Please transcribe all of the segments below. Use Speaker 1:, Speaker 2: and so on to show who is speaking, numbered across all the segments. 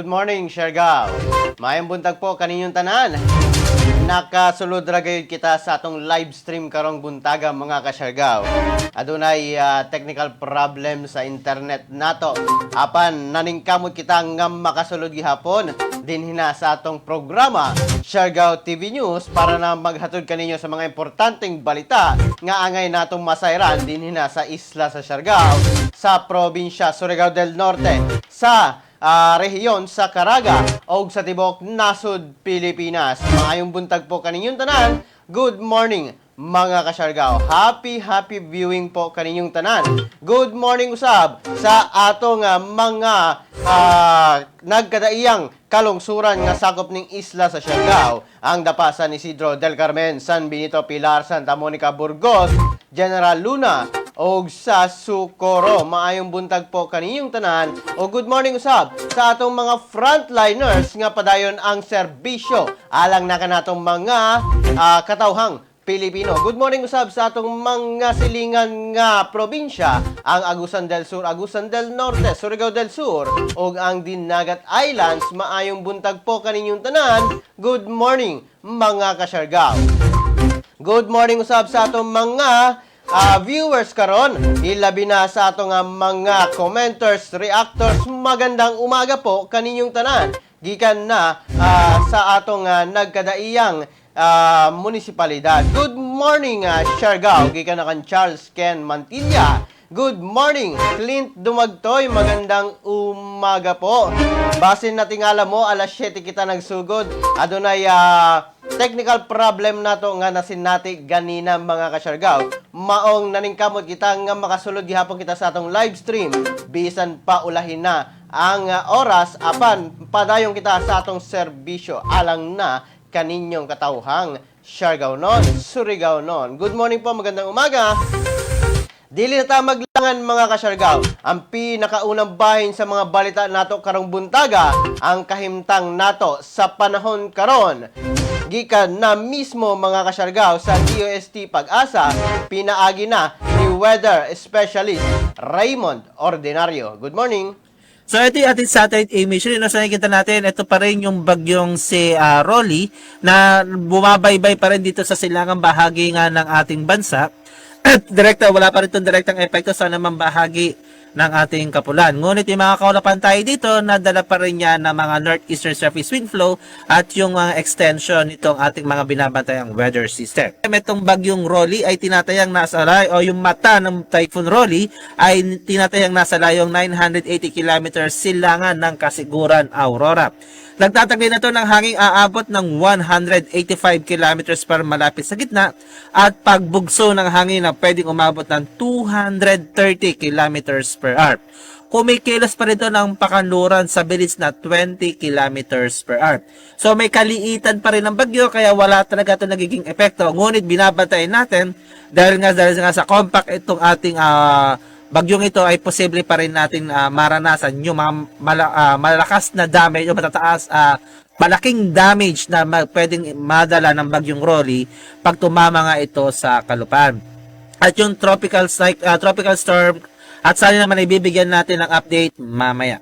Speaker 1: Good morning, Siargao. Maayong buntag po kaninyong tanan. Nakasulod ra gayud kita sa atong live stream karong buntaga, mga kasyargao. Adunay technical problem sa internet nato. Apan naningkamot kita nga makasulod gihapon dinhi na sa atong programa Siargao TV News para na maghatod kaninyo sa mga importanteng balita nga angay natong masayran dinhi na sa isla sa Siargao, sa probinsya Surigao del Norte, sa rehiyon sa Caraga o sa tibok nasod Pilipinas. Maayong buntag po kaninyong tanan. Good morning, mga kasyargao. Happy happy viewing po kaninyong tanan. Good morning usab sa atong mga nagkadaiyang kalungsuran nga sakop ning isla sa Siargao. Ang Dapa, San Isidro del Carmen, San Benito, Pilar, Santa Monica, Burgos, General Luna, og sa Socorro. Maayong buntag po kaninyong tanan o good morning usab sa atong mga frontliners nga padayon ang serbisyo alang na kanatong mga katawhang Pilipino. Good morning usab sa atong mga silingan nga probinsya, ang Agusan del Sur, Agusan del Norte, Surigao del Sur, ug ang Dinagat Islands. Maayong buntag po kaninyong tanan. Good morning, mga kasyargao. Good morning usab sa atong mga viewers karon, ilabi na sa atong mga commenters, reactors. Magandang umaga po kaninyong tanan. Gikan na sa atong nagkadaiyang munisipalidad. Good morning, Siargao. Gikan na kan Charles Ken Mantilla. Good morning, Clint Dumagtoy. Magandang umaga po. Basin na tingala mo, alas 7 kita nagsugod. Adunay technical problem nato nga nasinati ganina, mga kasyargaw. Maong naningkamot kita nga makasulod gihapon kita sa atong live stream. Bisan pa ulahin na ang oras, apan padayon kita sa atong serbisyo alang na kaninyong katawhang Siargao non, Surigao non. Good morning po, magandang umaga. Dili na ta maglangan, mga kasyargaw. Ang pinakaunang bahin sa mga balita nato karong buntaga, ang kahimtang nato sa panahon karon. Gikan na mismo, mga kasyargaw, sa DOST Pag-asa, pinaagi na ni Weather Specialist Raymond Ordinario. Good morning.
Speaker 2: So ito yung ating satellite imagery. No? So nakikita natin, ito pa rin yung bagyong si Rolly na bumabaybay pa rin dito sa silangang bahagi nga ng ating bansa. Direkta, wala pa rin itong direktang epekto sa namang bahagi ng ating kapulan. Ngunit yung mga kaulapan tayo dito, nadala pa rin niya ng mga northeastern surface wind flow at yung mga extension nitong ating mga binabantayang weather system. Itong bagyong Rolly ay tinatayang nasa lay o yung mata ng Typhoon Rolly ay tinatayang nasa layong 980 kilometers silangan ng Casiguran, Aurora. Nagtataglay na to ng hanging aabot ng 185 kilometers per malapit sa gitna at pagbugso ng hangin na pwedeng umabot ng 230 kilometers per hour. Kumikilos pa rin ito ng pakanluran sa bilis na 20 kilometers per hour. So may kaliitan pa rin ng bagyo kaya wala talaga ito nagiging epekto. Ngunit binabantayan natin dahil nga sa compact itong ating bagyong ito ay posible pa rin natin maranasan yung mga malakas na damage o matataas, malaking damage na pwedeng madala ng bagyong Rolly pag tumama nga ito sa kalupaan. At yung tropical storm at sana naman ay bibigyan natin ng update mamaya.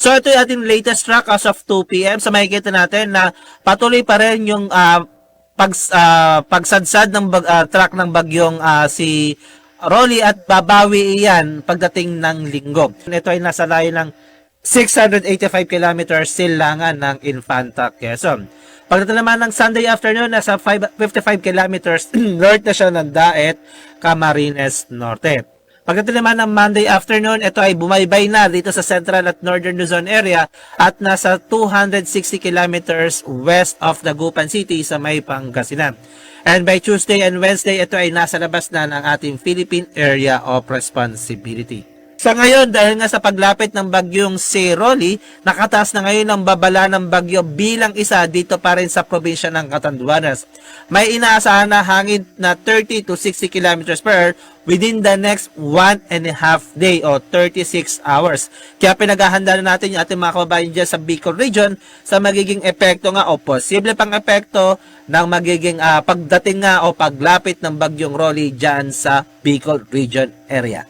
Speaker 2: So ito yung ating latest track as of 2 p.m. So makikita natin na patuloy pa rin yung pagsadsad ng track ng bagyong si Rolly at babawi iyan pagdating ng linggo. Ito ay nasa layo ng 685 kilometers silangan ng Infanta, Quezon. Pagdating naman ng Sunday afternoon, nasa 55 kilometers north na siya ng Daet, Camarines Norte. Pagdating naman ng Monday afternoon, ito ay bumaybay na dito sa Central at Northern Luzon area at nasa 260 kilometers west of Dagupan City sa may Pangasinan. And by Tuesday and Wednesday, ito ay nasa labas na ng ating Philippine Area of Responsibility. Sa ngayon, dahil nga sa paglapit ng bagyong si Rolly, nakataas na ngayon ang babala ng bagyo bilang isa dito pa rin sa probinsya ng Catanduanes. May inaasahan na hangin na 30 to 60 kilometers per hour within the next 1.5 day o 36 hours. Kaya pinaghahanda na natin yung ating mga kababayan dyan sa Bicol region sa magiging epekto nga o posible pang epekto ng magiging pagdating nga o paglapit ng bagyong Rolly dyan sa Bicol region area.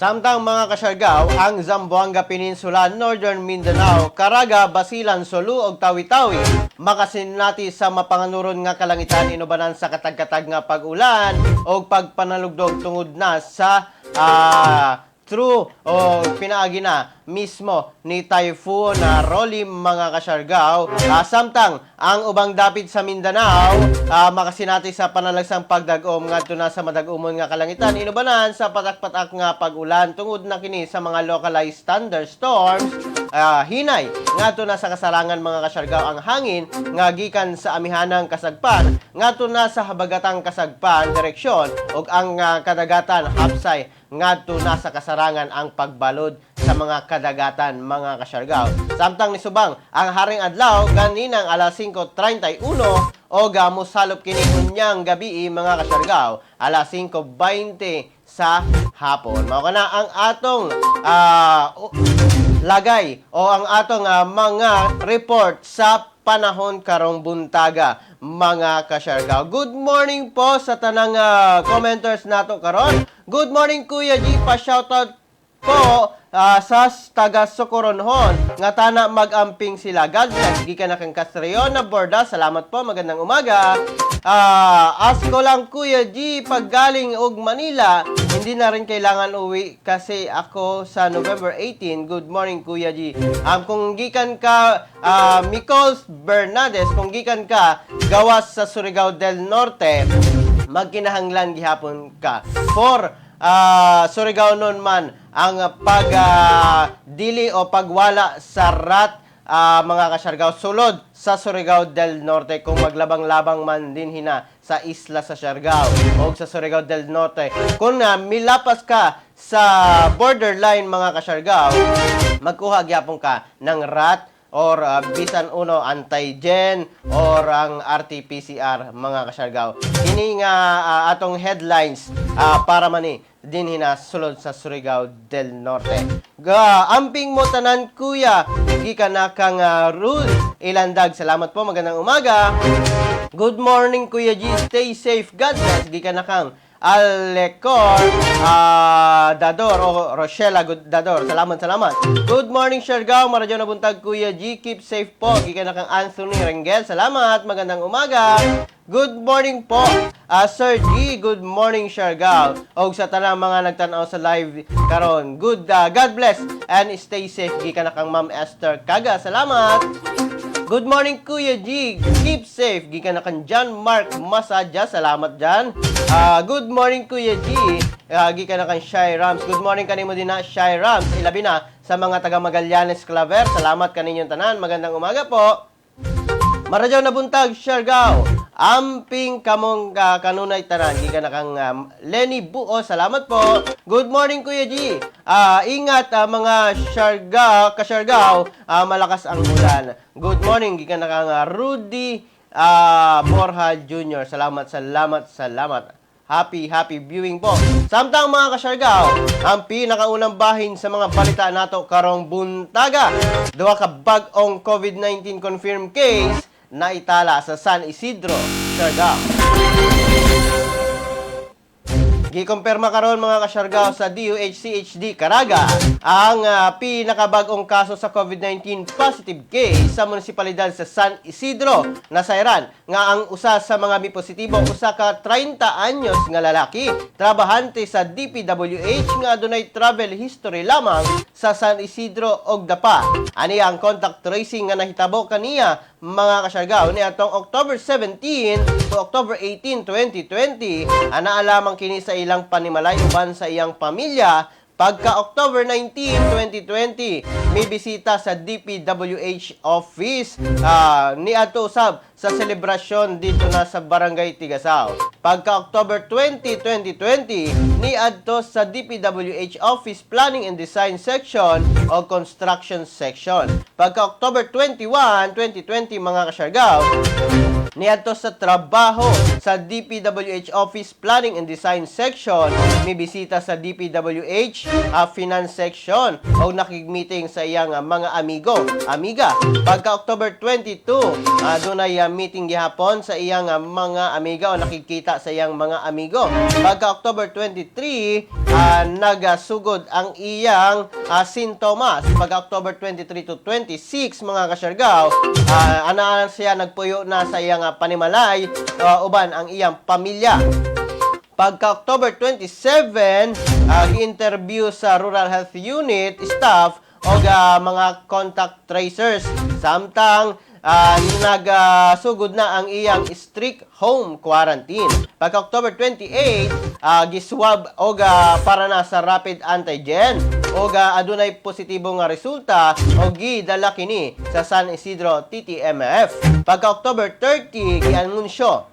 Speaker 1: Samtang, mga kasyargaw, ang Zamboanga Peninsula, Northern Mindanao, Caraga, Basilan, Sulu ug Tawi-Tawi makasinati sa mapanganuron nga kalangitan inubanan sa katag-katag nga pag-ulan o pagpanalugdog tungod na sa true o pinaagi na mismo ni Typhoon na Rolly, mga kasyargaw. Samtang ang ubang dapit sa Mindanao makasinati sa panalagsang pagdag-om ngadto na sa madag-umon nga kalangitan inubanan sa patak-patak nga pag-ulan tungod na kini sa mga localized thunderstorms. Hinay ngadto na sa kasarangan, mga kasyargaw, ang hangin nga gikan sa amihanang kasagpan ngadto na sa habagatang kasagpan direksyon ug ang kadagatan hapsay ngadto na sa kasarangan ang pagbalod sa mga kadagatan, mga kasyargaw. Samtang nisubang ang haring adlaw ganinang alas 5:31 o mosalop kini unyang gabi, mga kasyargaw, alas 5:20 sa hapon. Mao kana ang atong lagay o ang atong mga report sa panahon karong buntaga, mga kasyargaw. Good morning po sa tanang commenters nato karon. Good morning, Kuya G, pa shoutout po sa taga Socoronhon nga tana magamping sila. God bless. Gikan na kang Castriona Borda. Salamat po. Magandang umaga. Ask ko lang, Kuya G, pag galing og Manila, hindi na rin kailangan uwi kasi ako sa November 18. Good morning, Kuya G. Kung gikan ka, Micols Bernades, kung gikan ka gawas sa Surigao del Norte, magkinahanglan gihapon ka. For Surigao nun man ang pag dili o pagwala sa RAT, mga kasyargaw, sulod sa Surigao del Norte kung maglabang-labang man din hina sa isla sa Siargao o sa Surigao del Norte. Kung milapas ka sa borderline, mga kasyargaw, magkuha gyapon ka ng RAT or bisan uno antigen or ang RT-PCR, mga kasyargaw. Kini nga atong headlines para mani din hina sulod sa Surigao del Norte. Ga amping mo tanan, kuya, gikan na kang Ruth Ilandag. Salamat po, magandang umaga. Good morning, Kuya G. Stay safe. God bless. Gikan na kang Alecor Dador o Rochella Dador. Salamat, salamat. Good morning, Siargao. Maradyo na buntag, Kuya G. Keep safe po. Gikan na kang Anthony Rengel. Salamat. Magandang umaga. Good morning po, Sir G. Good morning, Siargao. Og sa tanang mga nagtanaw sa live karon. Good God bless and stay safe. Gikan na kang Ma'am Esther Kaga. Salamat. Good morning, Kuya G. Keep safe. Gikan na kan John Mark Masadya. Salamat dyan. Good morning, Kuya G. Gikan na kan Shy Rams. Good morning kanimo din na, Shy Rams. Ilabi na sa mga taga Magallanes Claver. Salamat kaninyong tanan. Magandang umaga po. Maradyaw na buntag, Siargao. Amping kamong kanunay tanan. Gikan na kang Lenny Buo. Salamat po. Good morning, Kuya G. Ingat mga Siargao, kasyargao. Malakas ang ulan. Good morning. Gikan na kang Rudy Borja Jr. Salamat, salamat, salamat. Happy, happy viewing po. Samtang, mga kasyargao, ang pinakaunang bahin sa mga balita nato karong buntaga. Duha ka bag-ong COVID-19 confirmed case na itala sa San Isidro, Siargao. Gikumpirma karon, mga kasyargao, sa DOH-CHD Caraga ang pinakabagong kaso sa COVID-19 positive case sa munisipalidad sa San Isidro. Nasayran nga ang usa sa mga mipositibo usa ka 30 anyos nga lalaki, trabahante sa DPWH nga adunay travel history lamang sa San Isidro og Dapa. Ani ang contact tracing nga nahitabo kaniya, mga kasyargao, niadtong October 17 to October 18, 2020. Anaa lamang kini sa ilang panimalay uban sa iyang pamilya. Pagka October 19, 2020, may bisita sa DPWH office niadto usab sa selebrasyon dito na sa Barangay Tigasao. Pagka October 20, 2020, niadto sa DPWH office Planning and Design Section o Construction Section. Pagka October 21, 2020, mga kasyargaw, niadto sa trabaho sa DPWH Office Planning and Design Section, may bisita sa DPWH Finance Section o nakig-meeting sa iyang mga amigo, amiga. Pagka October 22, dunay Nag meeting gihapon sa iyang mga amiga o nakikita sa iyang mga amigo. Pagka October 23, nagasugod ang iyang sintomas. Pagka October 23 to 26, mga kasyargaw, ana siya nagpuyo na sa iyang panimalay uban ang iyang pamilya. Pagka October 27, gi-interview sa Rural Health Unit staff o mga contact tracers. Samtang nagsugod na ang iyang strict home quarantine. Pagka October 28, giswab og para na sa rapid antigen og adunay positibo nga resulta og gidala kini sa San Isidro TTMF. Pagka October 30, gianunsyo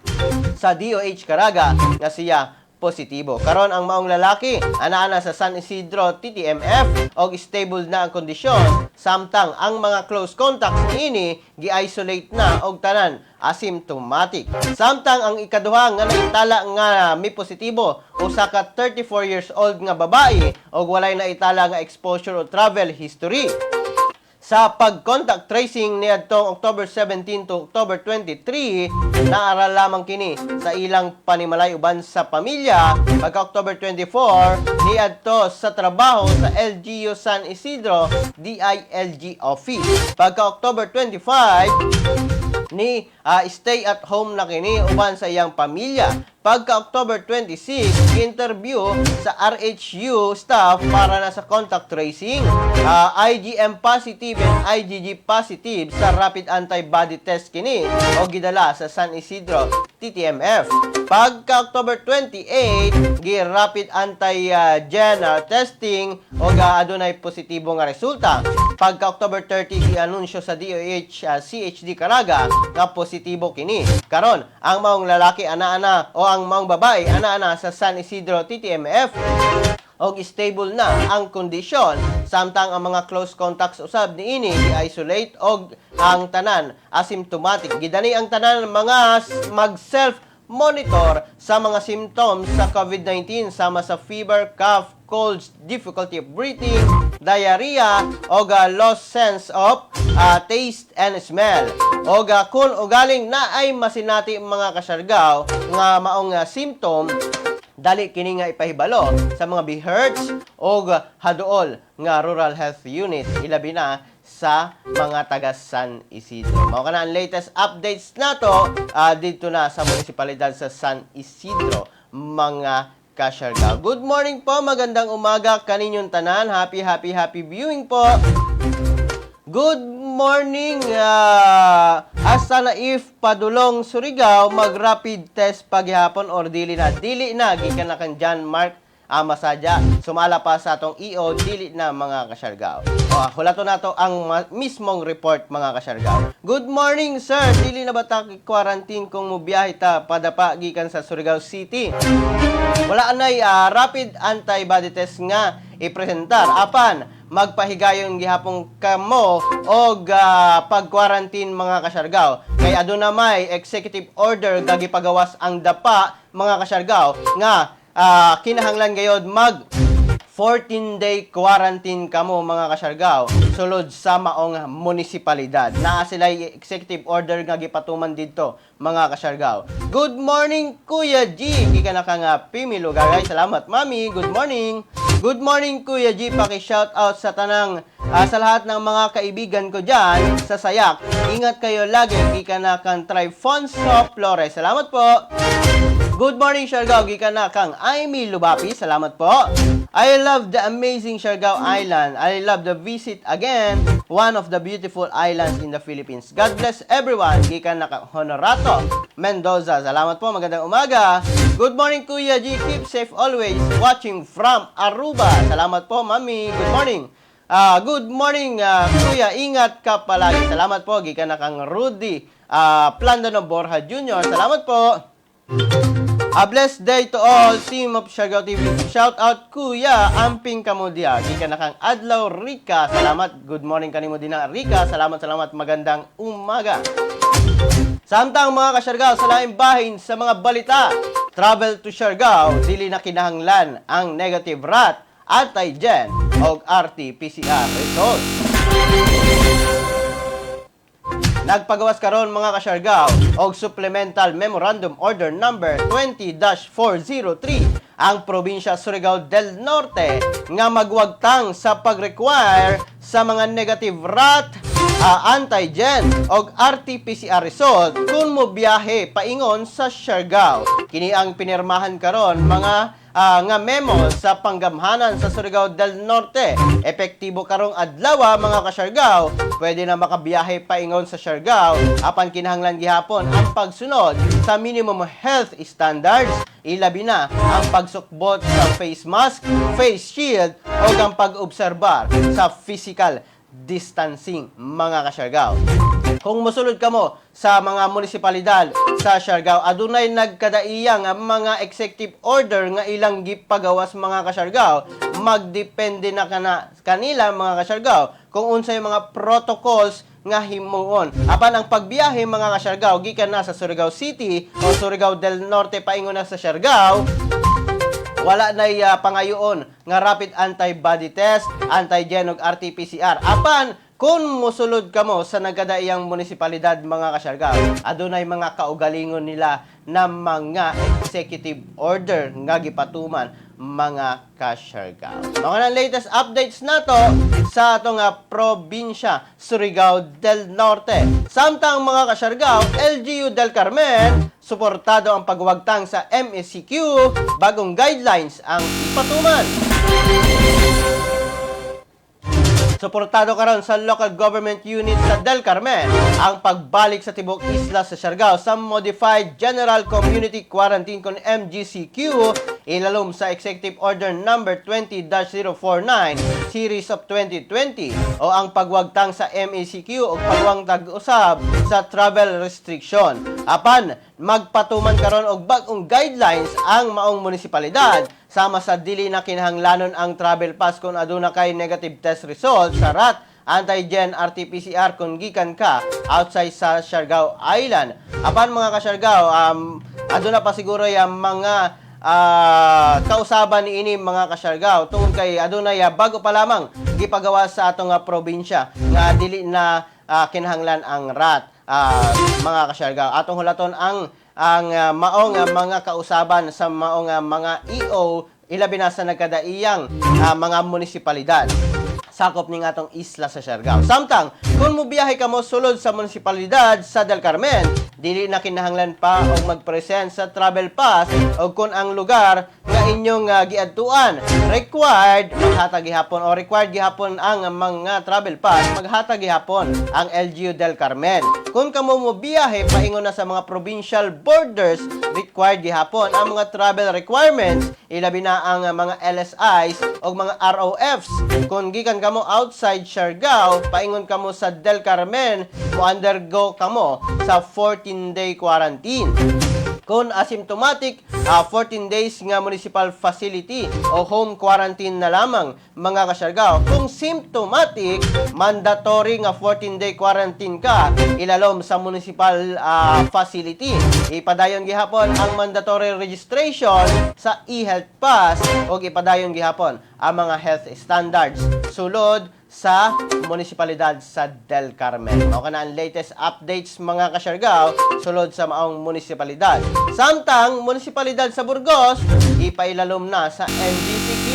Speaker 1: sa DOH Caraga nga siya positibo. Karon, ang maong lalaki ana-ana sa San Isidro TTMF og stable na ang kondisyon, samtang ang mga close contacts niini gi-isolate na og tanan asymptomatic. Samtang ang ikaduha nga naitala nga mi positibo, usa ka 34 years old nga babae og walay naitala nga exposure o travel history. Sa pag-contact tracing niadtong October 17 to October 23, naaral lamang kini sa ilang panimalay uban sa pamilya. Pagka October 24, niadto sa trabaho sa LGU San Isidro DILG office. Pagka October 25, ni stay at home na kini uban sa iyang pamilya. Pagka October 26, interview sa RHU staff para na sa contact tracing. IgM positive and IgG positive sa rapid antibody test kini o gidala sa San Isidro TTMF. Pagka October 28, gi rapid antigen testing o adunay positibo nga resulta. Pagka October 30, gianunsyo sa DOH CHD Caraga nga positibo kini. Karon, ang maong lalaki ana-ana o ang maong babae ana-ana sa San Isidro TTMF og stable na ang kondisyon, samtang ang mga close contacts usab niini gi-isolate og ang tanan asymptomatic. Gidani ang tanan mga mag self monitor sa mga symptoms sa COVID-19 sama sa fever, cough, colds, difficulty of breathing, diarrhea og lost sense of taste and smell. Og kung ugaling na ay masinati, mga kasyargaw, nga maong symptom, dali kini nga ipahibalo sa mga BHERTS og haduol nga Rural Health Unit, ilabi na sa mga taga San Isidro. Mao kana ang latest updates nato dito na sa munisipalidad sa San Isidro, mga kasyargaw. Good morning po, magandang umaga kaninyong tanan. Happy, happy, happy viewing po. Good morning. Asa na if padulong Surigao, mag-rapid test paghihapon or dili na? Dili na, gikan na kang John Mark Amasadya. Sumala pa sa atong EO, dili na, mga kasyargaw. O, hulato nato ang mismong report, mga kasyargaw. Good morning, sir. Dili na ba ta quarantine kung mubiyahe ta padapa gikan sa Surigao City? Wala anay rapid antibody test nga ipresentar. Apan magpahigayon gihapon kamo og pag-quarantine, mga kasyargaw. Kay aduna may executive order nga gipagawas ang dapa, mga kasyargaw, nga kinahanglan gayod mag 14-day quarantine kamo, mga kasyargaw, sulod sa maong munisipalidad. Naa sila executive order nga gipatuman didto, mga kasyargaw. Good morning, Kuya G. Gikan na ka nga Pimi Lugagay. Salamat, Mami. Good morning. Good morning, Kuya G. Paki-shout out sa lahat ng mga kaibigan ko diyan sa Sayak. Ingat kayo lagi. Gikan na kang Trifonso Flores. Salamat po. Good morning, Siargao. Gikan na kang Amy Lubapi. Salamat po. I love the amazing Siargao Island. I love the visit again. One of the beautiful islands in the Philippines. God bless everyone. Gikan na kang Honorato Mendoza. Salamat po. Magandang umaga. Good morning, Kuya G. Keep safe always. Watching from Aruba. Salamat po, Mami. Good morning. Good morning, Kuya. Ingat ka palagi. Salamat po. Gikan na kang Rudy Plandano Borja Jr. Salamat po. A blessed day to all team of Siargao TV. Shout out, Kuya Amping Kamudia. Gikan na kang Adlaw Rica. Salamat. Good morning kanimo din na Rica. Salamat, salamat. Magandang umaga. Samtang, mga kasyargao, sa laing bahin sa mga balita, travel to Siargao, dili na kinahanglan ang negative RAT, antigen o RT-PCR result. Nagpagawas karon, mga kasyargaw, og Supplemental Memorandum Order Number 20-403 ang probinsya Surigao del Norte nga magwagtang sa pag-require sa mga negative RAT, antigen og RT-PCR result kung mo biyahe paingon sa Siargao. Kini ang pinirmahan karon mga nga memo sa panggamhanan sa Surigao del Norte. Epektibo karong adlaw, mga kasyargao, pwede na makabiyahe paingon sa Siargao apan kinahanglan gihapon ang pagsunod sa minimum health standards, ilabi na ang pagsukbot sa face mask, face shield o ang pag-obserbar sa physical distancing, mga kasyargao. Kung mosulod kamo sa mga munisipalidad sa Siargao, adunay nagkadaiya nga mga executive order nga ilang gipagawas, mga kasyargao. Magdepende na kana kanila, mga kasyargao, kung unsay mga protocols nga himuon. Apan ang pagbiyahe, mga kasyargao, gikan na sa Surigao City o Surigao del Norte paingon na sa Siargao, wala na pangayoon nga rapid antibody test, antigen ug RT-PCR. Apan kung mosulod kamo sa nagkadaiyang munisipalidad, mga kasyargao, adunay mga kaugalingon nila na mga executive order nga gipatuman, mga kasyargao. Mga nang latest updates nato sa atong probinsya Surigao del Norte. Samtang, mga kasyargao, LGU del Carmen, suportado ang pagwagtang sa MECQ, bagong guidelines ang ipatuman. Suportado karon sa local government unit sa Del Carmen ang pagbalik sa tibuok isla sa Siargao sa Modified General Community Quarantine kon MGCQ, ilalom sa Executive Order Number 20-049 Series of 2020 o ang pagwagtang sa MECQ o pagwangtag usab sa travel restriction. Apan magpatuman karon og bag-ong guidelines ang maong munisipalidad, sama sa dili na kinahanglanon ang travel pass kung aduna kay negative test result sa RAT, antigen, RT-PCR kung gikan ka outside sa Siargao Island. Apan, mga kasyargao, aduna pa siguro yung mga kausaban niini, mga kasyargao, tungod kay adunay bago pa lamang gipagawa sa atong probinsya nga dili na kinahanglan ang RAT, mga kasyargao. Atong hulaton ang maong mga kausaban sa maong mga EO, ilabi na sa nagkadaiyang mga munisipalidad sakop ning atong isla sa Siargao. Samtang, kung mubiyahe kamo sulod sa munisipalidad sa Del Carmen, dili na kinahanglan pa og mag-present sa travel pass o kung ang lugar nga inyong giadtuan required, maghatag gihapon o required gihapon ang mga travel pass, maghatag gihapon ang LGU del Carmen. Kung kamo mo biyahe paingon na sa mga provincial borders, required gihapon ang mga travel requirements, ilabi na ang mga LSIs o mga ROFs. Kung gikan kamo outside Siargao, paingon kamo sa Del Carmen, mo undergo kamo sa 14-day quarantine. Kung asymptomatic, 14 days nga municipal facility o home quarantine na lamang, mga kasyargao. Kung symptomatic, mandatory nga 14-day quarantine ka ilalom sa municipal facility. Ipadayon gihapon ang mandatory registration sa e-health pass o ipadayon gihapon ang mga health standards sulod sa munisipalidad sa Del Carmen. Mao kana ang latest updates, mga kasyargao, sulod sa maong munisipalidad. Samtang munisipalidad sa Burgos, ipailalom na sa MGCQ.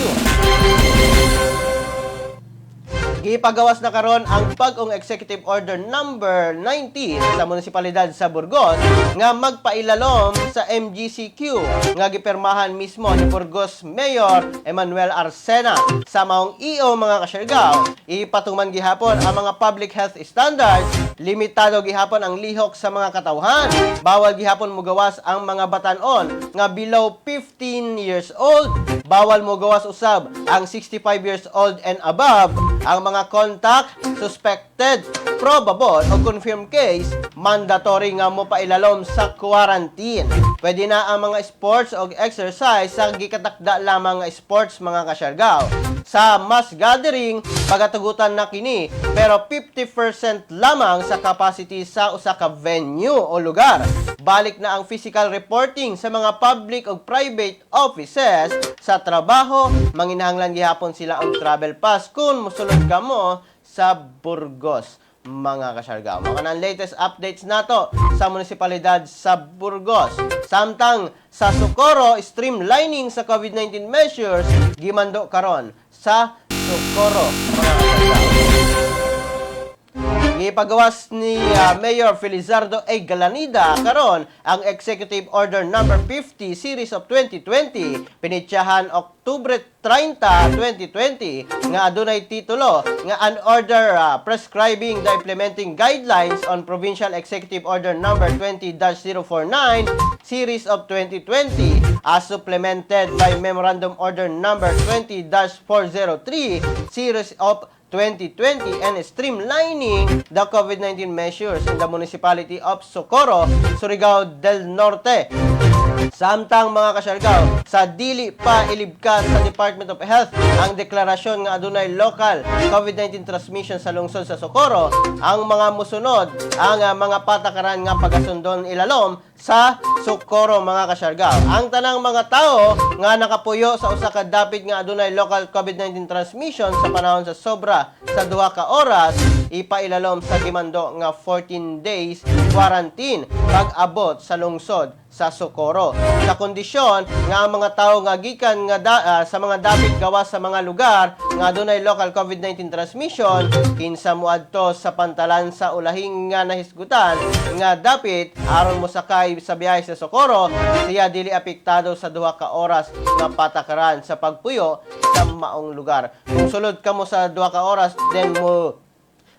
Speaker 1: Gipagawas na karon ang bag-ong Executive Order Number 19 sa munisipalidad sa Burgos nga magpailalom sa MGCQ nga gipirmahan mismo ni Burgos Mayor Emmanuel Arcena. Sa maong EO, mga kasyargao, ipatuman gihapon ang mga public health standards, limitado gihapon ang lihok sa mga katawhan. Bawal gihapon mugawas ang mga batanon nga below 15 years old. Bawal mogawas usab ang 65 years old and above. Ang mga contact, suspected, probable o confirmed case, mandatory nga mo pailalom sa quarantine. Pwede na ang mga sports o exercise sa gikatakda lamang nga sports, mga kasyargao. Sa mass gathering, pagatugutan na kini pero 50% lamang sa capacity sa usa ka venue o lugar. Balik na ang physical reporting sa mga public o private offices sa trabaho, manginahanglan gihapon sila og travel pass kung mosulod kamo sa Burgos. mga kasyargao. Mao ang latest updates nato sa munisipalidad sa Burgos. Samtang sa Socorro, streamlining sa COVID-19 measures gimando karon sa Socorro, mga kasyargao. Gipagawas ni Mayor Felizardo A. Galanida karon ang Executive Order Number 50 Series of 2020 pinitsahan Oktubre 30, 2020 nga adunay titulo nga "An Order Prescribing the Implementing Guidelines on Provincial Executive Order Number 20-049 Series of 2020 as supplemented by Memorandum Order Number 20-403 Series of 2020 and streamlining the COVID-19 measures in the municipality of Socorro, Surigao del Norte." Samtang, mga kasyargaw, sa dili pa ilibkas sa Department of Health ang deklarasyon nga adunay local COVID-19 transmission sa lungsod sa Socorro, ang mga musunod ang mga patakaran nga pagasundon ilalom sa Socorro, mga kasyargaw. Ang tanang mga tao nga nakapuyo sa usa ka dapit nga adunay local COVID-19 transmission sa panahon sa sobra sa 2 ka oras ipailalom sa gimando nga 14 days quarantine pag-abot sa lungsod sa Socorro. Sa kondisyon nga ang mga tao nga gikan nga sa mga dapit gawas sa mga lugar nga adunay local COVID-19 transmission, kinsa moadto sa pantalan sa ulahing nga nahisgutan nga dapit aron mosakay sa biyahe sa Socorro, siya dili apektado sa 2 ka oras nga patakaran sa pagpuyo sa maong lugar. Kung sulod kamo sa 2 ka oras, then mo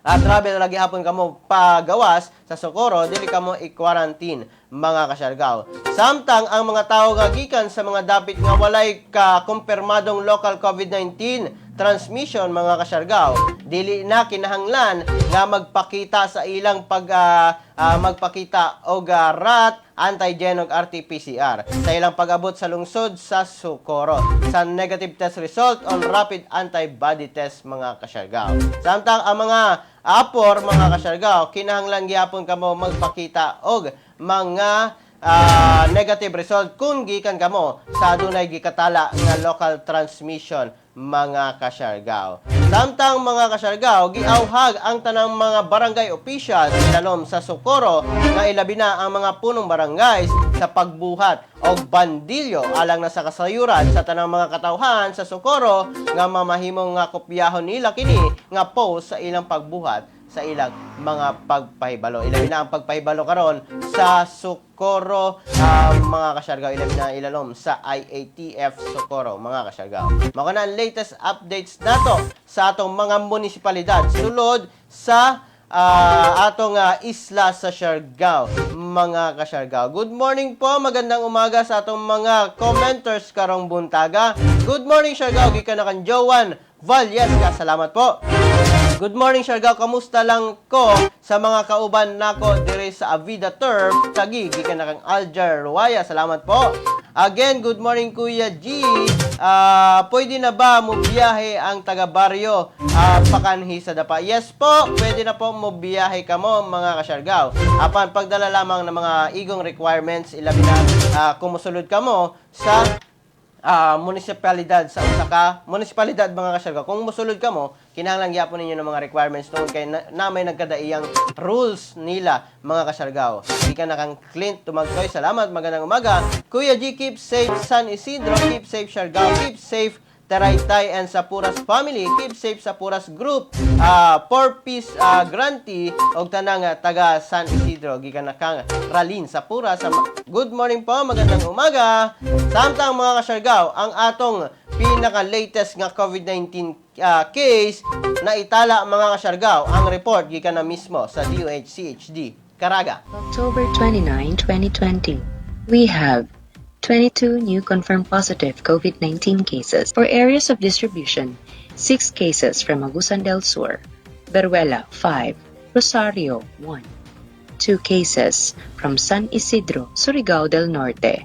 Speaker 1: at travel lagi hapon kamo pagawas sa Socorro, dili kamo i-quarantine, mga kasyargaw. Samtang ang mga tao nga gikan sa mga dapit nga walay ka kumpirmadong local COVID-19 transmission, mga kasyargaw, dili na kinahanglan nga magpakita sa ilang pag magpakita og RAT, antigen og RT-PCR sa ilang pag-abot sa lungsod sa Socorro sa negative test result on rapid antibody test, mga kasyargaw. Samtang ang mga apor, mga kasyargaw, kinahanglan gyapon kamo magpakita og mga negative result kung gikan kamo sa adunay gikatala nga local transmission, mga kasyargaw. Samtang, mga kasyargaw, giawhag ang tanang mga barangay officials ilalom sa Socorro nga ilabi na ang mga punong barangays sa pagbuhat og bandilyo alang na sa kasayuran sa tanang mga katawhan sa Socorro nga mamahimong nga kopyahon nila kini nga post sa ilang pagbuhat sa ilang mga pagpahibalo. Ilabi na ang pagpahibalo karon sa Socorro, mga kasyargaw, ilabi na ilalom sa IATF Socorro, mga kasyargaw. Mao na ang latest updates nato sa atong mga munisipalidad sulod sa atong isla sa Siargao, mga kasyargao. Good morning po, magandang umaga sa atong mga commenters karong buntaga. Good morning, Siargao, gikan na kang Joan Vallesca. Salamat po. Good morning, Siargao. Kamusta lang ko sa mga kauban nako dire sa Avida Turf, Taguig, gikan na kang Aljar Ruaya. Salamat po. Again, good morning, Kuya G. Pwede na ba mo biyahe ang taga baryo pakanhi sa Dapa? Yes po, pwede na po mo biyahe kamo, mga kasyargaw. Apan pagdala lamang ng mga igong requirements, ilabi na kung mosulod kamo sa munisipalidad sa usa ka munisipalidad, mga kasyargaw. Kung mosulod kamo, kinahanglan gyapon ninyo ng mga requirements tungod kay na may nagkadaiyang rules nila, mga kasyargaw. Gikan na kang Clint Tumagtoy. Salamat, magandang umaga. Kuya G, keep safe San Isidro, keep safe Siargao, keep safe Taraytay and Sapuras family, keep safe Sapuras group, four-piece grantee, og tanang taga San Isidro, gikan na kang Ralin Sapuras. Good morning po, magandang umaga. Samtang, mga kasyargaw, ang atong pinaka-latest nga COVID-19 case na itala, mga kasyargaw, ang report gikan na mismo sa DOH-CHD Caraga.
Speaker 3: October 29, 2020, we have 22 new confirmed positive COVID-19 cases. For areas of distribution, 6 cases from Agusan del Sur, Beruela 5, Rosario 1, 2 cases from San Isidro, Surigao del Norte,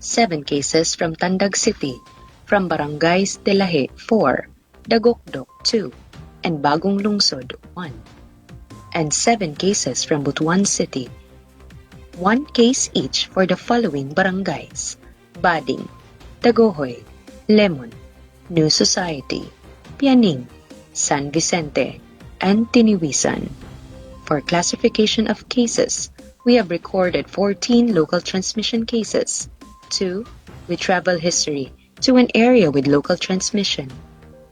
Speaker 3: 7 cases from Tandag City, from Barangays Delaje 4, Dagokdok 2, and Bagong Lungsod 1, and 7 cases from Butuan City. 1 case each for the following barangays: Bading, Dagohoy, Lemon, New Society, Pianing, San Vicente, and Tiniwisan. For classification of cases, we have recorded 14 local transmission cases, 2 with travel history to an area with local transmission,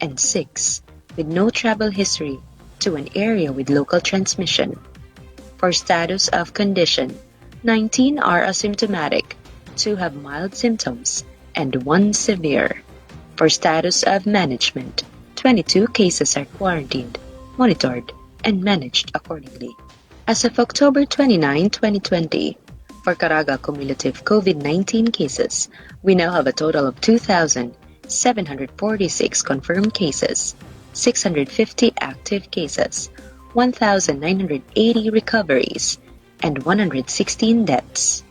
Speaker 3: and 6 with no travel history to an area with local transmission. For status of condition, 19 are asymptomatic, 2 have mild symptoms, and 1 severe. For status of management, 22 cases are quarantined, monitored, and managed accordingly. As of October 29, 2020, for Caraga cumulative COVID-19 cases, we now have a total of 2,746 confirmed cases, 650 active cases, 1,980 recoveries, and 116 deaths.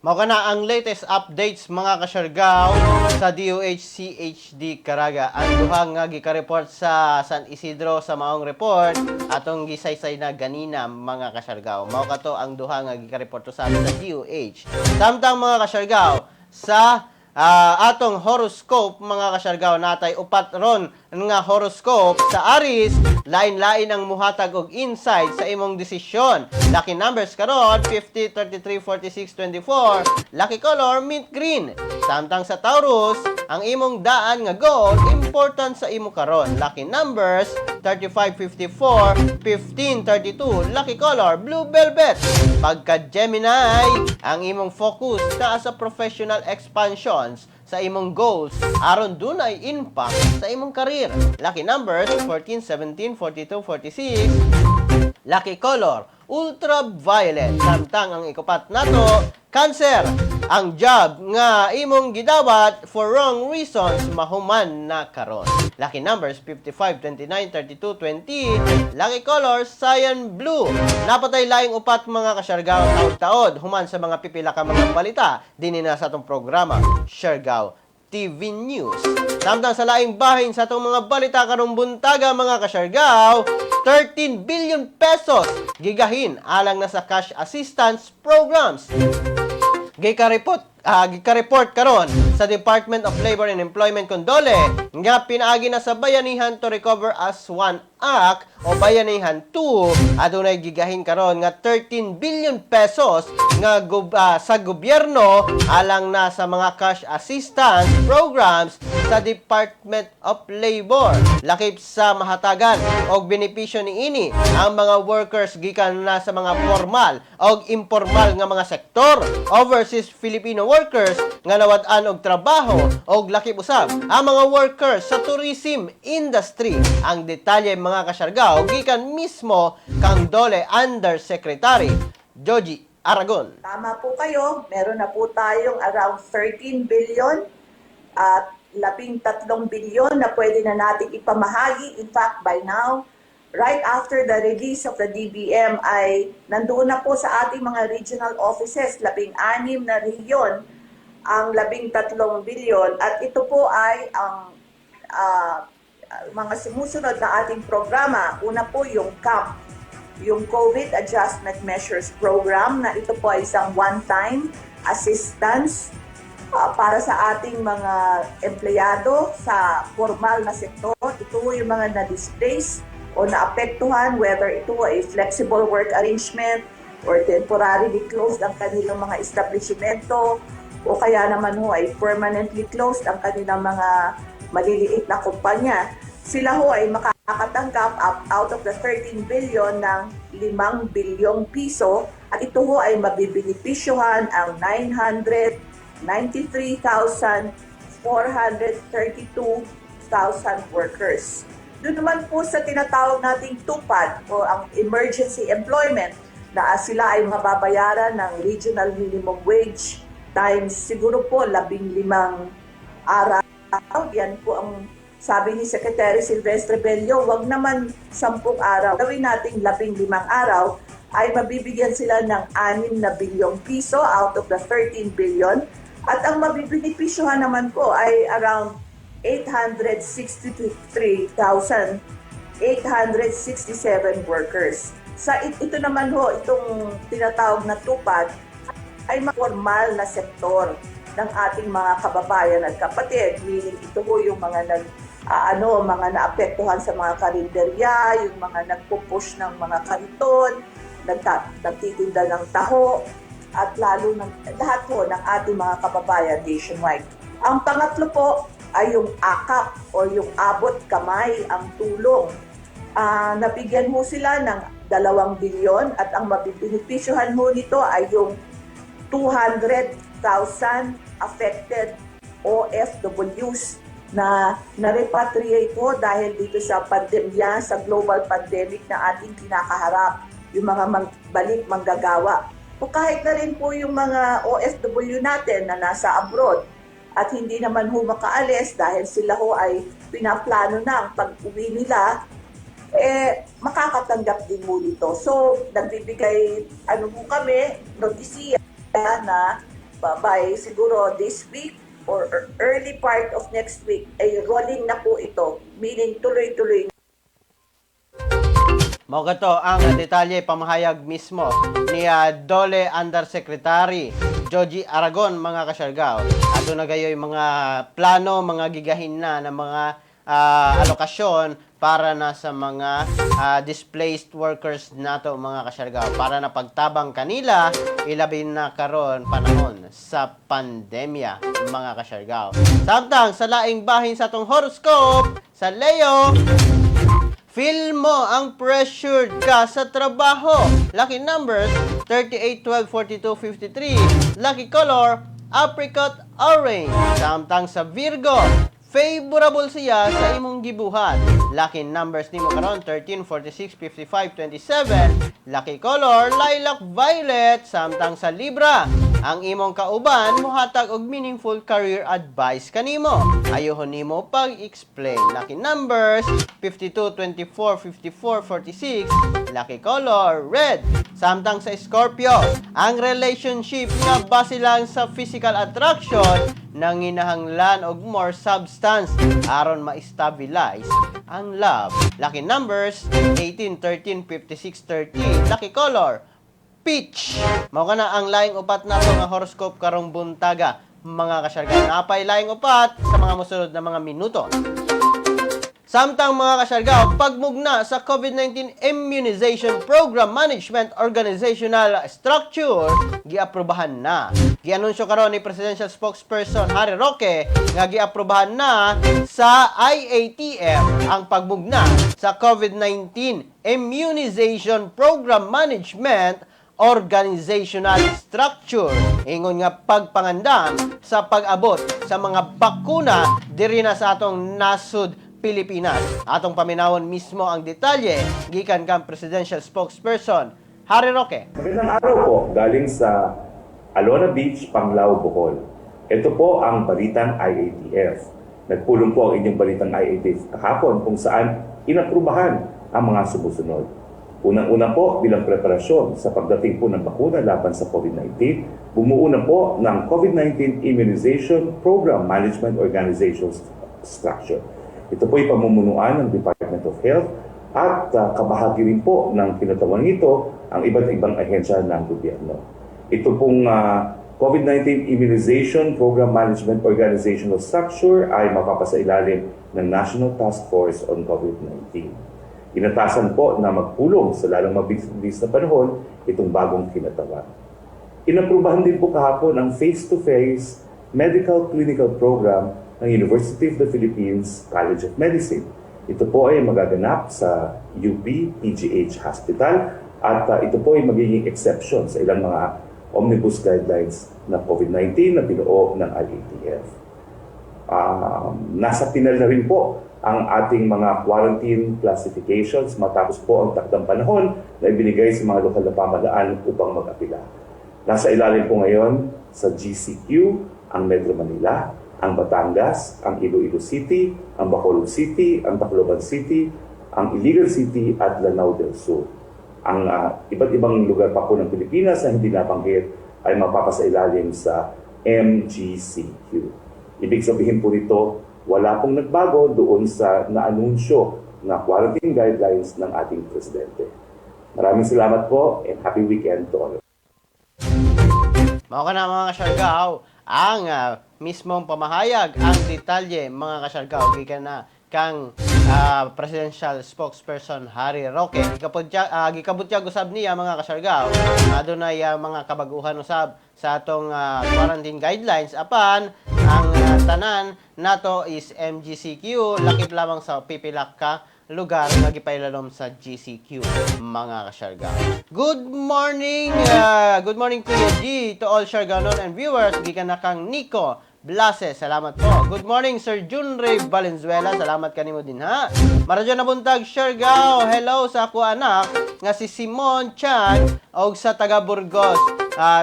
Speaker 1: Mao kana ang latest updates, mga kasyargaw, sa DOH-CHD Caraga. Ang duha nga gika-report sa San Isidro sa maong report atong gisaysay na ganina, mga kasyargaw. Mao kato ang duha nga gika-report sa sa DOH. Samtang, mga kasyargaw, sa atong horoscope, mga kasyargaw, natay upat ron nga horoscope. Sa Aries, lain-lain ang muhatag og insight sa imong desisyon. Lucky numbers karon: 50, 33, 46, 24. Lucky color, mint green. Samtang sa Taurus, ang imong daan nga goal important sa imo karon. Lucky numbers: 35, 54, 15, 32. Lucky color, blue velvet. Pagka Gemini, ang imong focus naa sa professional expansions sa imong goals aron dunay impact sa imong career. Lucky numbers: 14, 17, 42, 46. Lucky color, ultraviolet. Samtang ang ikupat nato, Cancer. Ang job nga imong gidawat for wrong reasons mahuman na karon. Lucky numbers: 55, 29, 32, 20. Lucky color, cyan blue. Naa pa tay laing upat, mga kasyargaw, taod-taod human sa mga pipila ka mga balita dinhi na sa atong programa, Siargao TV News. Samtang sa laing bahin sa atong mga balita karong buntaga, mga kasyargaw, 13 billion pesos gigahin alang na sa cash assistance programs. Gika-report karon sa Department of Labor and Employment kon DOLE nga pinaagi na sa Bayanihan to Recover as One Act o Bayanihan 2, adunay gigahin karon nga 13 billion pesos nga sa gobyerno alang na sa mga cash assistance programs sa Department of Labor. Lakip sa mahatagan og benepisyo niini ang mga workers gikan na sa mga formal og informal nga mga sektor, overseas Filipino workers nga nawad-an og trabaho og lakip usab ang mga workers sa tourism industry. Ang detalye, mga kasyargaw, gikan mismo kang DOLE Undersecretary Joji Aragon.
Speaker 4: Tama po kayo, meron na po tayong around 13 billion at 13 billion na pwede na natin ipamahagi. In fact, by now, right after the release of the DBM ay nandoon na po sa ating mga regional offices, 16 na rehiyon ang 13 billion, at ito po ay ang mga sumusunod na ating programa. Una po yung CAMP, yung COVID Adjustment Measures Program, na ito po ay isang one-time assistance para sa ating mga empleyado sa formal na sektor. Ito yung mga na-displace o naapektuhan, whether ito ay flexible work arrangement or temporarily closed ang kanilang mga establishmento o kaya naman ho ay permanently closed ang kanilang mga maliliit na kumpanya. Sila ho ay makakatanggap up out of the 13 billion ng 5 bilyong piso at ito ho ay mabibenepisyohan ang 993,432,000 workers. Doon naman po sa tinatawag nating TUPAD o ang emergency employment na sila ay mababayaran ng regional minimum wage times siguro po 15 araw. Yan po ang sabi ni Secretary Silvestre Bello, wag naman 10 araw. Gawin nating 15 araw ay mabibigyan sila ng 6 na bilyong piso out of the 13 billion. At ang mabibenepisyohan naman po ay around 863,867 workers. Sa ito naman ho, itong tinatawag na TUPAD ay formal na sektor ng ating mga kababayan at kapatid. Meaning ito ho yung mga nag ano, mga naapektuhan sa mga karinderya, yung mga nagpo-push ng mga kariton, nagtitinda ng taho, at lalo ng lahat po ng ating mga kababayan nationwide. Ang pangatlo po ay yung akap o yung abot kamay ang tulong. Nabigyan ho sila ng 2 bilyon at ang mabibenepisyohan ho nito ay yung 200,000 affected OFWs na na-repatriate po dahil dito sa pandemya, sa global pandemic na ating kinakaharap, yung mga balik manggagawa. O kahit na rin po yung mga OFW natin na nasa abroad at hindi naman ho makaalis dahil sila ho ay pinaplano na ang pag-uwi nila, eh, makakatanggap din mo nito. So, nagbibigay, ano po kami, notisiya na by siguro this week or early part of next week, ay rolling na po ito. Meaning tuloy-tuloy.
Speaker 1: Mao kato ang detalye, pamahayag mismo ni DOLE Undersecretary Joji Aragon, mga kasyargaw. Aduna gayoy mga plano, mga gigahin na ng mga alokasyon para na sa mga displaced workers nato, mga kasyargaw, para na pagtabang kanila, ilabi na karon panahon sa pandemya, mga kasyargaw. Samtang sa laing bahin sa atong horoscope, sa Leo, feel mo ang pressured ka sa trabaho. Lucky numbers, 38, 12, 42, 53. Lucky color, apricot orange. Samtang sa Virgo, favorable siya sa imong gibuhat. Lucky numbers nimo karon, 13, 46, 55, 27. Lucky color, lilac violet. Samtang sa Libra, ang imong kauban muhatag og meaningful career advice kanimo. Ayohon nimo pag-explain. Lucky numbers, 52, 24, 54, 46. Lucky color, red. Samtang sa Scorpio, ang relationship nga base lang sa physical attraction nanginahanglan og more substance aron ma-stabilize ang love. Lucky numbers, 18, 13, 56, 30. Lucky color, peach. Mao kana ang laing upat nato nga horoscope karong buntaga, mga kasyargaw. Napay laing upat sa mga mosunod na mga minuto. Samtang, mga kasyargaw, pagmugna sa COVID-19 Immunization Program Management Organizational Structure, giaprobahan na. Gianunsyo karon ni Presidential Spokesperson Harry Roque nga giaprobahan na sa IATF ang pagmugna sa COVID-19 Immunization Program Management Organizational Structure. Ingon nga pagpangandam sa pag-abot sa mga bakuna diri na sa atong nasud Pilipinas. Atong paminawon mismo ang detalye gikan kang Presidential Spokesperson Harry Roque.
Speaker 5: Magandang araw po galing sa Alona Beach, Panglao, Bohol. Ito po ang Balitang IATF. Nagpulong po ang inyong Balitang IATF kahapon kung saan inaprubahan ang mga sumusunod. Unang-una po, bilang preparasyon sa pagdating po ng bakuna laban sa COVID-19, bumuo na po ng COVID-19 Immunization Program Management Organization Structure. Ito po ay pamumunuan ng Department of Health at kabahagi rin po ng kinatawan nito ang iba't ibang ahensya ng gobyerno. Ito pong COVID-19 Immunization Program Management Organizational Structure ay mapapasailalim ng National Task Force on COVID-19. Inatasan po na magpulong sa lalong mabilis na panahon itong bagong kinatawan. Inaprubahan din po kahapon ang face-to-face medical clinical program ng University of the Philippines College of Medicine. Ito po ay magaganap sa UP PGH Hospital at ito po ay magiging exception sa ilang mga omnibus guidelines na COVID-19 na binuo ng IATF. Nasa pinal na rin po ang ating mga quarantine classifications matapos po ang takdang panahon na ibinigay sa mga lokal na pamahalaan upang mag-apila. Nasa ilalim po ngayon sa GCQ ang Metro Manila, ang Batangas, ang Iloilo City, ang Bacolod City, ang Tacloban City, ang Iligan City at Lanao del Sur. Ang iba't ibang lugar pa po ng Pilipinas na hindi nabanggit ay mapapasailalim sa MGCQ. Ibig sabihin po nito, wala pong nagbago doon sa naanunsyo na quarantine guidelines ng ating presidente. Maraming salamat po and happy weekend to all.
Speaker 1: Mao kana, mga kasyargaw, ang mismong pamahayag, ang detalye, mga kasyargaw, gikan na kang presidential spokesperson Harry Roque. Gikabutyag usab niya, mga kasyargaw, adunay mga kabaguhan usab sa atong quarantine guidelines, apan ang tanan nato is MGCQ, lakip lamang sa pipila ka lugar nga gipailalom sa GCQ, mga kasyargaw. Good morning, good morning, Kuya G, to all Siargaonon and viewers, gikan na kang Nico Blase, salamat po. Good morning, Sir Junray Valenzuela, salamat kanimo din ha. Maradyo na buntag, Siargao. Hello sa ako anak nga si Simon Chan og sa taga Burgos,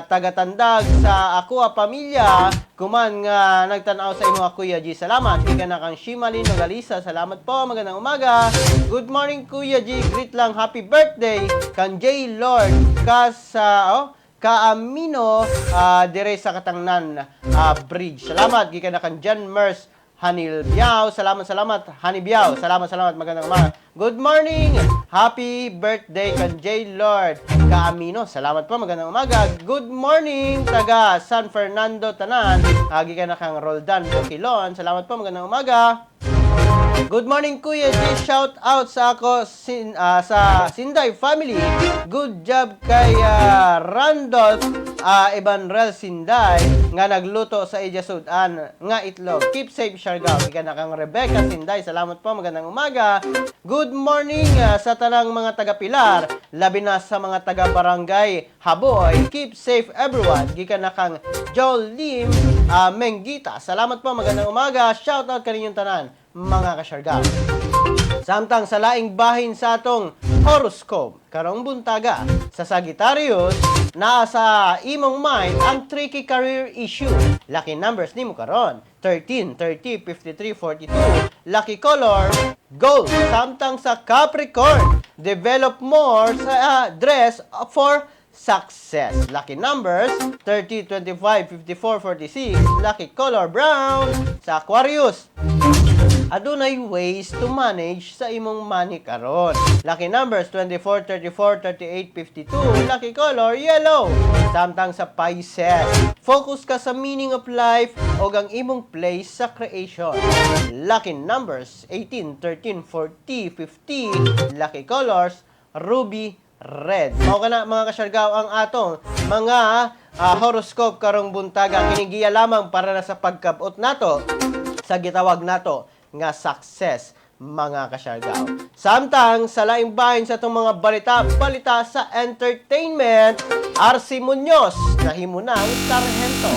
Speaker 1: taga Tandag, sa ako a pamilya kuman nga nagtan-aw sa imo, Kuya G. Salamat. Gikan na kang Shimalin Nogalisa. Salamat po. Magandang umaga. Good morning, Kuya G. Greet lang, happy birthday kang J Lord ka sa oh, Kaamino dire sa Katangnan Bridge. Salamat, gikan na kang John Mers Hanil Biao. Salamat, salamat. Hani Biao. Salamat, salamat. Magandang umaga. Good morning. Happy birthday kan J. Lord Kaamino. Salamat po. Magandang umaga. Good morning, taga San Fernando tanan. Agi ka na kang Roldan Bukilon. Salamat po. Magandang umaga. Good morning, Kuya G. Shout out sa ako sa Sinday family. Good job kay Randolph Ebanrel Sinday nga nagluto sa ija sudan nga itlog. Keep safe, Siargao. Gikan na kang Rebecca Sinday. Salamat po. Magandang umaga. Good morning sa tanang mga taga Pilar, labi na sa mga taga Barangay Haboy. Keep safe, everyone. Gikan na kang Joel Lim Mengita. Salamat po. Magandang umaga. Shout out kaninyong tanan, mga kasyargaw. Samtang sa laing bahin sa atong horoscope karong buntaga, sa Sagittarius, naa sa imong mind ang tricky career issue. Lucky numbers nimo karon: 13, 30, 53, 42. Lucky color, gold. Samtang sa Capricorn, develop more sa dress for success. Lucky numbers: 30, 25, 54, 46. Lucky color, brown. Sa Aquarius, adunay ways to manage sa imong money karon. Lucky numbers: 24, 34, 38, 52. Lucky color, yellow. Samtang sa Pisces, focus ka sa meaning of life o ang imong place sa creation. Lucky numbers: 18, 13, 40, 50. Lucky colors, ruby red. Mao kana, mga kasyargaw, ang atong mga horoscope karong buntaga. Kini giya lamang para na sa pagkabot nato sa gitawag nato nga success, mga kasyargaw. Samtang sa laing bahin sa itong mga balita, balita sa entertainment, RC Munoz nahimo ng sarhento.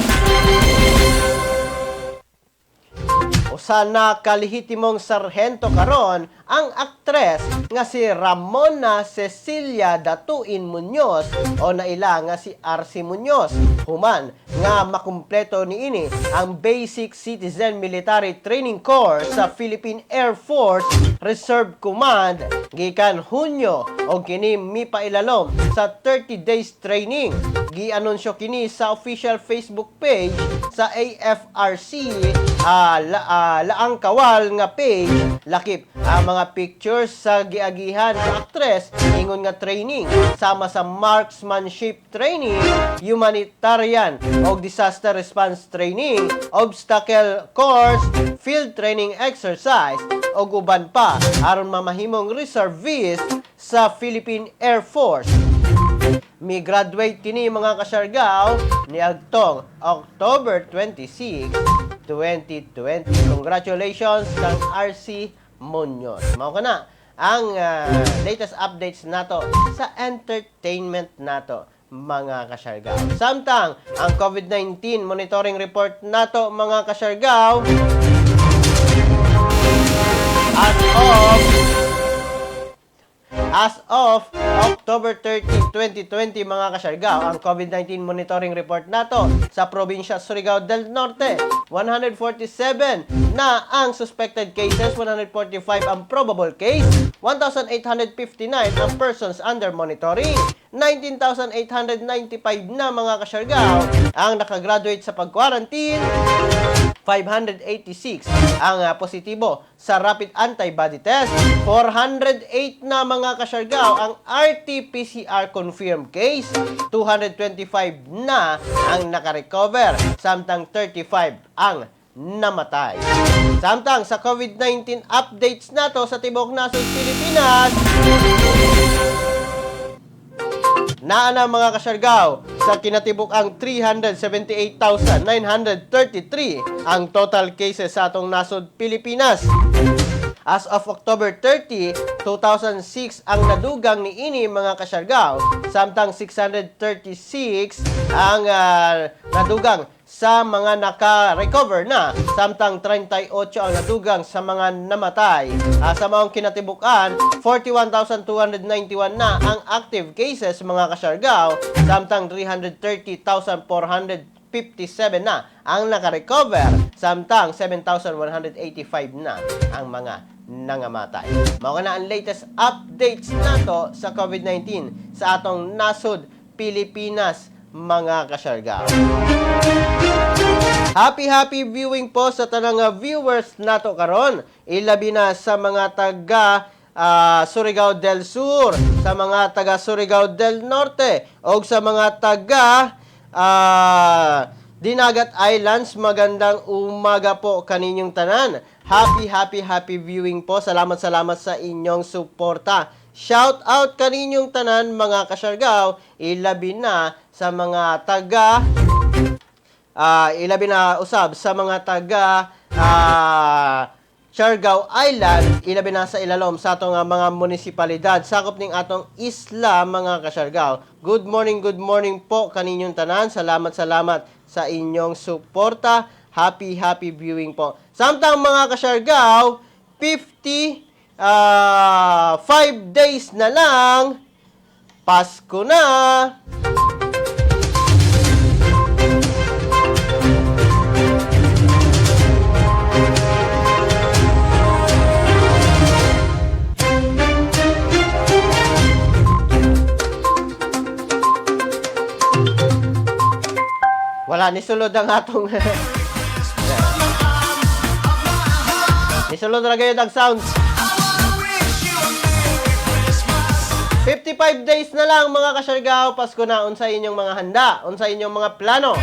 Speaker 1: Usa na kalehitimong sarhento karon ang aktres nga si Ramona Cecilia Datuin Munoz o naila nga si RC Munoz, human nga makumpleto niini ang Basic Citizen Military Training Course sa Philippine Air Force Reserve Command gikan Hunyo og kini mipailalom sa 30 days training. Gianunsyo kini sa official Facebook page sa AFRC Laang Kawal nga page, lakip ang mga pictures sa giagihan sa aktres ingon nga training sama sa marksmanship training, humanitarian og disaster response training, obstacle course, field training exercise og uban pa aron mamahimong reservist sa Philippine Air Force. Mi graduate kini, mga kasyargaw, niadtong October 26, 2020. Congratulations kang RC Munoz. Mao kana ang latest updates nato sa entertainment nato, mga kasyargaw. Samtang ang COVID-19 monitoring report nato, mga kasyargaw, as of October 30, 2020, mga kasyargaw, ang COVID-19 monitoring report nato sa probinsya Surigao del Norte, 147 na ang suspected cases, 145 ang probable case, 1,859 ang persons under monitoring, 19,895 na, mga kasyargaw, ang nakagraduate sa pag-quarantine, 586 ang positibo sa rapid antibody test. 408 na, mga kasyargaw, ang RT-PCR confirmed case. 225 na ang nakarecover, samtang 35 ang namatay. Samtang sa COVID-19 updates nato sa tibuok nasod Pilipinas, naa na, mga kasyargaw, sa kinatibuk ang 378,933 ang total cases sa atong nasod Pilipinas. As of October 30, 2006 ang nadugang ni ini, mga kasyargaw, samtang 636 ang nadugang sa mga naka-recover na, samtang 38 ang nadugang sa mga namatay. Sa maong kinatibukan, 41,291 na ang active cases, mga kasyargaw, samtang 330,457 na ang naka-recover, samtang 7,185 na ang mga nangamatay. Mao na ang latest updates nato sa COVID-19 sa atong nasod Pilipinas, mga kasyargaw. Happy happy viewing po sa tanang viewers nato karon. Ilabi na sa mga taga Surigao del Sur, sa mga taga Surigao del Norte, o sa mga taga Dinagat Islands, magandang umaga po kaninyong tanan. Happy, happy, happy viewing po. Salamat, salamat sa inyong suporta. Shout out kaninyong tanan, mga kasyargaw, ilabi na sa mga taga ilabi na usab sa mga taga Siargao Island, ilabi na sa ilalom sa atong mga munisipalidad. Sakop ning atong isla, mga kasyargao. Good morning po kaninyong tanan. Salamat, salamat sa inyong suporta. Happy, happy viewing po. Samtang, mga kasyargao, 50 5 days na lang, Pasko na! Wala, nisulod ang atong, nisulod na gayud ang sounds. 55 days na lang, mga kasyargao, Pasko na. Unsa inyong mga handa, unsa inyong mga plano.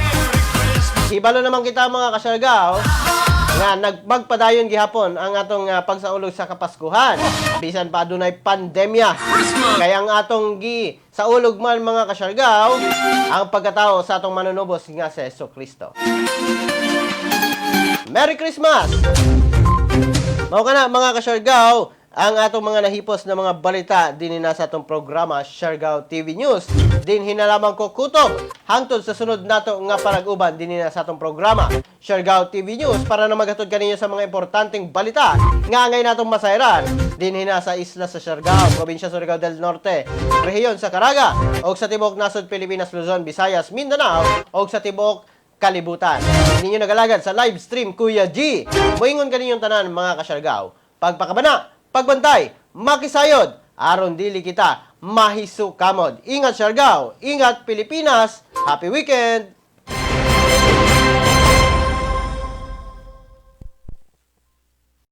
Speaker 1: Hibalo naman kita, mga kasyargao, nga nagmagpadayon gihapon ang atong pagsaulog sa Kapaskuhan bisan pa adunay pandemya. Kaya ang atong gi saulog man, mga kasyargao, ang pagkatao sa atong manunubos nga si Hesus Kristo. Merry Christmas! Mao kana, mga kasyargao, ang atong mga nahipos na mga balita dinhi na sa atong programa Siargao TV News. Dinhi na lamang ko kutob hangtod sa sunod nato nga panag-uban dinhi na sa atong programa Siargao TV News para na maghatod kaninyo sa mga importanteng balita nga angay natong masayran dinhi na sa isla sa Siargao, probinsya Surigao del Norte, rehiyon sa Caraga, og sa tibuok nasod Pilipinas, Luzon, Visayas, Mindanao, og sa tibuok kalibutan. Ninyo nagalagad sa live stream, Kuya G. Moingon kaninyong tanan, mga kasyargaw. Pagpakabana, pagbantay, makisayod, aron dili kita mahisukamod. Ingat, Siargao, ingat, Pilipinas, happy weekend!